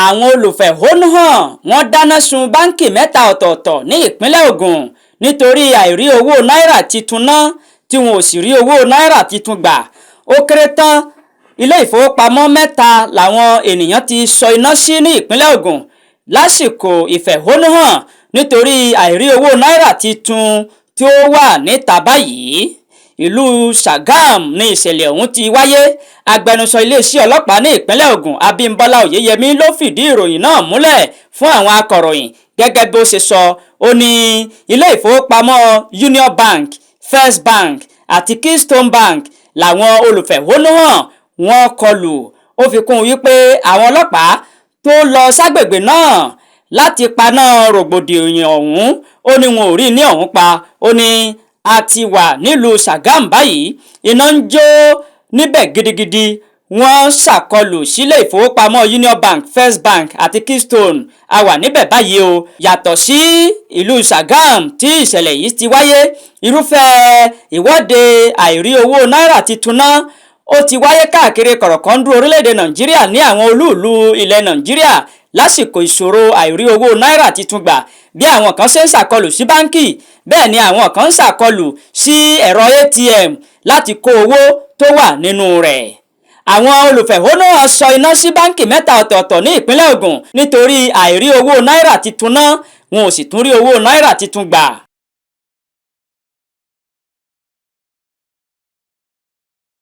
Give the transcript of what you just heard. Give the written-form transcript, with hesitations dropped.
Àwọn olùfẹ̀hónúhàn wọ́n dáná sun báńkì mẹ́ta ọ̀tọ̀ọ̀tọ̀ ní ìpínlẹ̀ Ògùn nítorí àìrí owó náírà titun ná tí wọn ò sì rí owó náírà titun gbà. Ó kéré tán, ilé ìfowópamọ́ mẹ́ta làwọn ènìyàn ti sọ iná sí ní ìpínlẹ̀ Ògùn lásìkò ìfẹ̀hónúhàn nítorí àìrí owó náírà titun tí ó wà níta báyìí. Ìlú Sàgám ní ìṣẹ̀lẹ̀ ọ̀hún ti wáyé. Agbẹnusọ iléeṣẹ́ ọlọ́pàá ní ìpínlẹ̀ Ògùn, Abímbọ́lá Oyèyẹmí, ló fìdí ìròyìn náà múlẹ̀ fún àwọn akọ̀ròyìn. Gẹ́gẹ́ bó ṣe sọ, ó ní ilé ìfowópamọ́ Union Bank, First Bank àti Keystone Bank làwọn olùfẹ̀hónúhàn wọn kọlù. Ó fi kún un wípé àwọn ọlọ́pàá tó lọ ságbègbè náà láti paná rògbòdìyàn ọ̀hún, ó ní wọn ò rí ní ọ̀hún pa. Ó ní a ti wà nílùú Sàgám báyìí, iná ń jó níbẹ̀ gidigidi. Wọ́n ṣàkọlù sílé ìfowópamọ́ Union Bank, First Bank àti Keystone. A wà níbẹ̀ báyìí o. Yàtọ̀ sí ìlú Sàgám tí ìṣẹ̀lẹ̀ yìí ti wáyé, irúfẹ́ ìwọ́de àìrí owó náírà titun náà ó ti wáyé káàkiri kọ̀rọ̀kọ́ndú orílẹ̀-èdè Nàìjíríà ní àwọn olúùlú ilẹ̀ Nàìjíríà lásìkò ìṣòro àìrí owó náírà titun gbà. Bí àwọn kan ṣe ń ṣàkọlù sí báńkì, bẹ́ẹ̀ ni àwọn kan ń ṣàkọlù sí ẹ̀rọ ATM láti kó owó tó wà nínú rẹ̀. Àwọn olùfẹ̀hónúhàn sọ iná sí báńkì mẹ́ta ọ̀tọ̀ọ̀tọ̀ ní ìpínlẹ̀ Ògùn nítorí àìrí owó náírà titun náà, wọn ò sì tún rí owó náírà titun gbà.